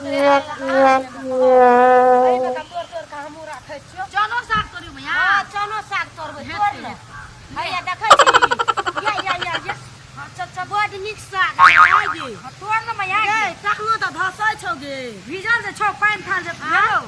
एहिमे तऽ तोड़ तोड़ कऽ हमहूँ राखै छियौ। चनो साग तोड़ियौ मैया। हँ, चनो साग तोड़बै, तोड़ ने। हैया देखै छी, या या या या। हँ, चल चल। बड नीक साग है गे। हँ, तोड़ ने मैया। गे, तखनो तऽ धसै छौ गे। भीजल जे छौ, पानि थाल जे भेलौ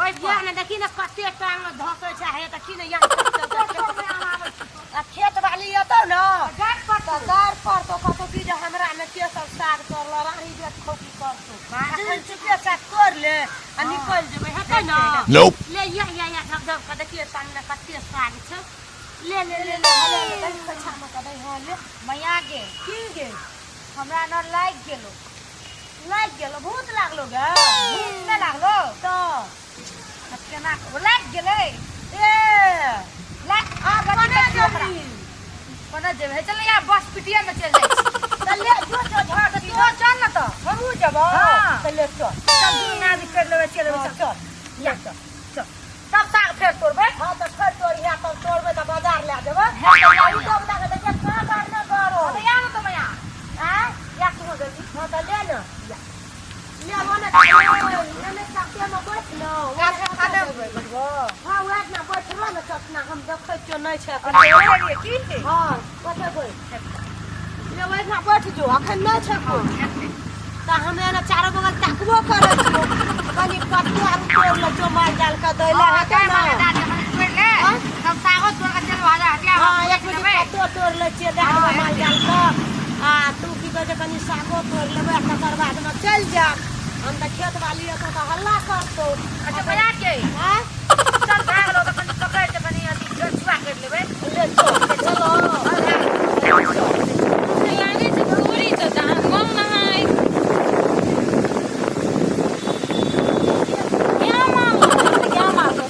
ओहि पर। इएह ने देखी ने कते टांग धसै छै, हे देखी ने यहाँ। तोड़ तोड़ मैया, हम आबै छी। आ खेत वाली एतौ ने गाछ पर तऽ गाड़ पड़तौ, कहतौ कि जे हमरा मे के सब साग तोड़ल, रानी बेट खौकी करतौ। अखन चुपे चाप तोड़ ले आ निकलि जेबै, हेतै ने? Nope. ले या या या, धप धप के देखिए सामने कते साग छै। ले ले ले ले ले ले, दही खोइछा मे के दही। हँ, ले। मैया गे। की गे? हमरा न लागि गेलो। लागि गेलो? भूत लागलो गे? भूत नहि लागलो। तऽ आ केना लागि गेलै? ए लागि आ कथी कने कहै छै ओकरा? जेबही? कोना जेबै? चल यहाँ बस पिटिया में चल जाइ छी। तऽ ले जो जो झट। तऽ तू चल ने तऽ। हमहूँ जेबौ। हँ। तऽ ले चल। चल, दुनू नादी कर लेबै, चल हँ, चल। चल या चल चल, तब साग फेर तोड़बै। हँ, तऽ फेर तोड़िहे, तब तोड़बै तऽ बाजार लए जेबै। हेतै। ई सब दऽ कऽ देखियै कहाँ बार ने गरो। तऽ या ने तऽ मैया। आँय? या तू जल्दी। हँ, तऽ ले ने, ले ओने एने कातेमे बैठ ने। काते देबै बैठबो? हँ, वएह ने बैठलो ने चटना, हम देखै छियौ नहि छै एखन। की? हँ, कतऽ बैठ ले, ओहिना बैठ जो, अखन नहि छै कोइ। तऽ हमे एने चारो बगल ताकबो करै छियौ, कनि कत्तो आर तोड़ि लै छियौ माल जाल के दै लए, हेतै ने? तोड़ ले, तब सागो तोड़ के चल बाजार हटिया। हँ, एक मिनट, कत्तो तोड़ि लै छियै, दए देबै माल जाल के, आ तू की कहै छै, कनि सागो तोड़ि लेबै आ तकर बादमे चलि जायब हम। तऽ खेत वाली एतौ तऽ हल्ला करतौ। अच्छा भैया के। आँय? चल, भाग लो तऽ कनि पकड़ के कनि अथी छुआ कर लेबै। ले चल, चलो। लागे छै चोरी तऽ दांगो नहाय क्या मांगो, क्या मांगो?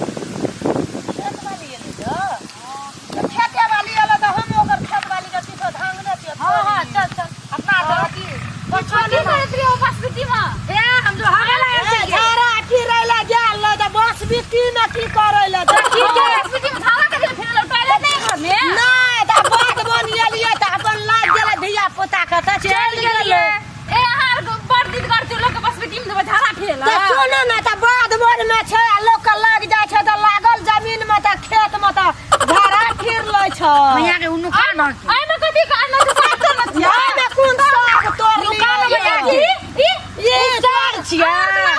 खेत वाली एलै तऽ खेते वाली एलै तऽ हम ओकर खेत वाली के पीछे धांगने छियै। हाँ हाँ, चल चल, अपना अथी की करैत रहियो बस बिटी में? हे, हम जो हगे ला आयल ए, छियै। झाड़ा फिरै लए गेल रहै तऽ बस बिट्टी मे की करै लए की जाइ? के बस बिटी में झाड़ा कथी फेरल? टॉयलेट नहीं घर में? नहि तऽ बात बन एलियै तऽ अपन लागि गेलै धिया पुता के तऽ चलि गेलै। ए, अहाँ बड़ जिद करते लोग के बस बिटी में झाड़ा फेरल। तऽ सुनू ने, तऽ बाध बन मे छै आ लोक के लागि जाइ छै तऽ लागल जमीन मे तऽ खेत मे तऽ झाड़ा फिर लै छै। मैया के, उनु का न एहिमे कथी का न साग तोड़ न? एहिमे कोन साग तोड़? दुकान में लियै? ई ई साग छियै?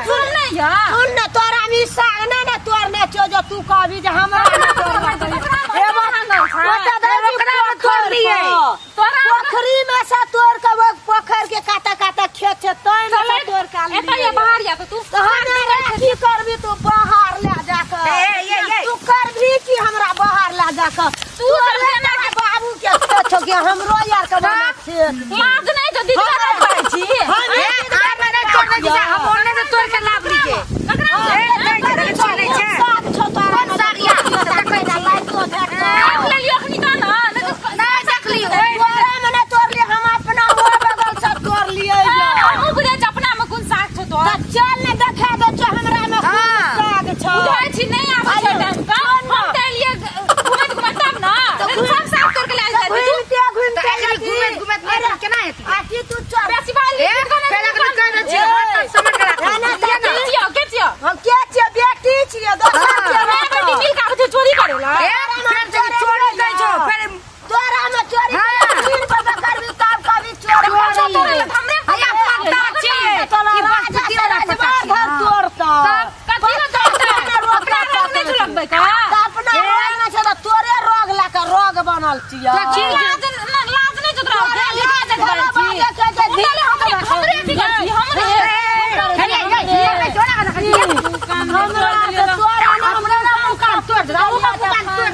सुन नहीं या। सुन ने, तोरा मे ई साग नहि ने तोड़ने छियौ जे तू कहबी जे हमरा नहि तोड़ना छै। ओतऽ दै छी ओकरा मे तोड़ लियै। तोरा पोखरी में से तोड़ के, ओहि पोखरि के काते काते खेत छै, तै मे से तोड़ के एतऽ आनलियै। ये बाहर या तऽ तू तऽ हमरा की करबी तू बाहर लए जाके? ए, ए, ए। तू करबी की हमरा बाहर लए जाके? तू तोरे तोरा बाबू के खेत छौ कि हमरो यार के बना खेत? लाज नहीं जो दीदी का खाइ छी। हम ए, आमे नहि तोड़ने छी, हम ओने से तोड़ के लाभ लीजे। ककरा? ए, नहि छै, देखै छियै, नहि छै। साग छौ तोरा? कोन साग या? देखै छी। देख लेलियो अखनी तऽ ना नहि। नहि देखलियो। तोरा मे नहि तोड़लियै हम, अपना ओहि बगल से तोड़लियै ये। हमहूँ बुझै छी अपना मे कोन साग छौ तोहर। तऽ चल ने, देखा दै छियौ हमरा मे कोन हाँ। साग छौ। बुझै छी नहि आबै छै टाइम पर, हम तऽ एलियै घुमैत घुमैत तब ने, तऽ घुमि- सब साग तोड़ के लए तऽ जाइ तू। घुमिते घुमिते तऽ एखनी अथी- घुमैत घुमैत अरे, नहि केना हेतै? आ की तू चल। बेसी बाल ए, पहिले कनि कहि दै छियै, हाथ ताथ समट के राखू। ना, ना, बुझलियै के ने? छियौ, के छियौ? हम के छियै? बेटी छियै, दोसर के माय बेटी मिल के आबै छै चोरी करै ला। ए, फेर जे चोरी कहै छौ, फेर तोरा में चोरी हाँ। तीन बजे करबी तब कभी चोरी। चोरी चोरी। हमरे हैया पत्ता छियै। तोरा ई बस राजा पितिया से वाला पत्ता राजवार छियै। घर तोड़तौ। तब कथी के तोड़तै? अपना रोग नहि छौ लगबै का? तऽ अपना रोग नहि छै तऽ तोरे रोग लए कऽ रोग बनल छियै। तऽ ठीक। लाज लाज नहि छौ तोरा? तोरा लाज लाज करै छी। बाजे के जे हमरे हमरे हमरे अथी करै छी हमरे। हे, हे, हे, हे, हे, जोड़ा के देखै छियै। हमरा से तोरा ने हमरा ना मुकान तोड़ दे, हमरा मुकान तोड़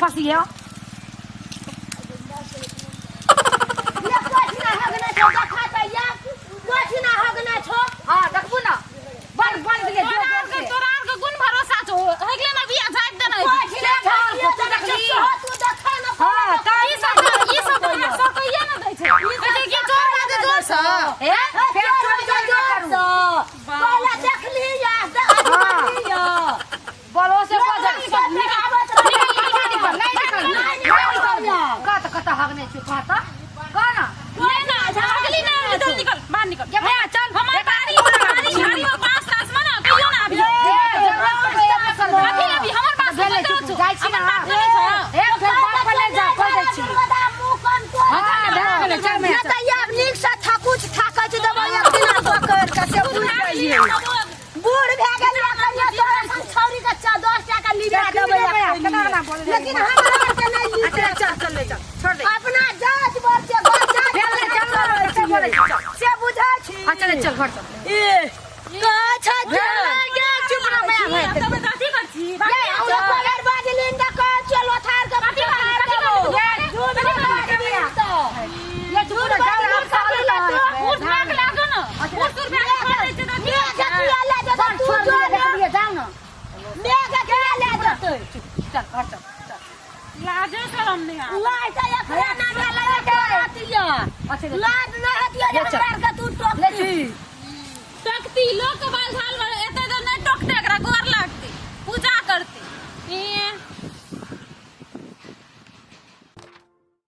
फसियो। ये कुछ ना हगना छो, देखा त या कुछ ना हगना छो। हां देखबू ना, बन बन गेलै तोरा जोर आर के जोर से। तोरा आर के गुण भरोसा छौ, हेगले ना बिया जाइत दे नै। कुछ ना झाल को तू हगना देखली? छो, तू देखा ना। हां त ई सब तऽ हमरा सकैये ना दै छै। कहै छै कि चोर बाजे जोर से। ए फेर चोरी चोरी ना करू। पहले देखली या देखली या बोलो से बजल। निकल, निकल निकल नहीं निकल नहीं निकल। कत कत हगने छु कत कह ना। ले ना, अगली ना निकल निकल बाहर निकल। ये भैया चल। हमर बारी बारी झाड़ी और बांस तास में ना कहियो ना अभी। ए जरूरत पड़े तो कर दे। अभी अभी हमर बांस भेलै में चुप, छौ। जाइ छी हमर ना। बाप नहि छौ। ए फेर बाप पर ले जा कह दै छी। हां चल ना, भए गेलै, चल मैं ना त आब नीक से थकुच थाकै छै देबै एक दिन पकड़ के से बुझ जाइए। बूढ़ भए गेलियै कहियो तोरा संग छौरी के 10 टाका लिया देबै केना केना बोलै छै? लेकिन हमरा आर के नहि ली। चल चल चल ले चल, छोड़ दे। अपना जात बर के घर जात भेल ले, चल ना, चल बोलै छी, चल। से बुझै छी। हां चल चल घर चल। ए कहै छै जे चुप रह मैं भाई। तब कथी कर छी? ये हमरा पगार बाजलिन त कहै छियै लोथार के कथी बाजली? कथी बाजली? झूठ बाजलिन त ये झूठ जाओ आप साले उठ भाग लागो न। उठ सुर भाग छोड़ दै छै तऽ मेघ किया ले जेतै? तू छोड़ जो दे ने देखलिए जाओ ना। मेघ किया ले जेतै? चल घर चल चल। लाजे शरम नहि आबै। लाज त एकरा ना भेलै हतिया। अच्छा लाज नहि हतिया जे ले चल। हमरा आर के तू टोकती। तकती लोक के बाल झाल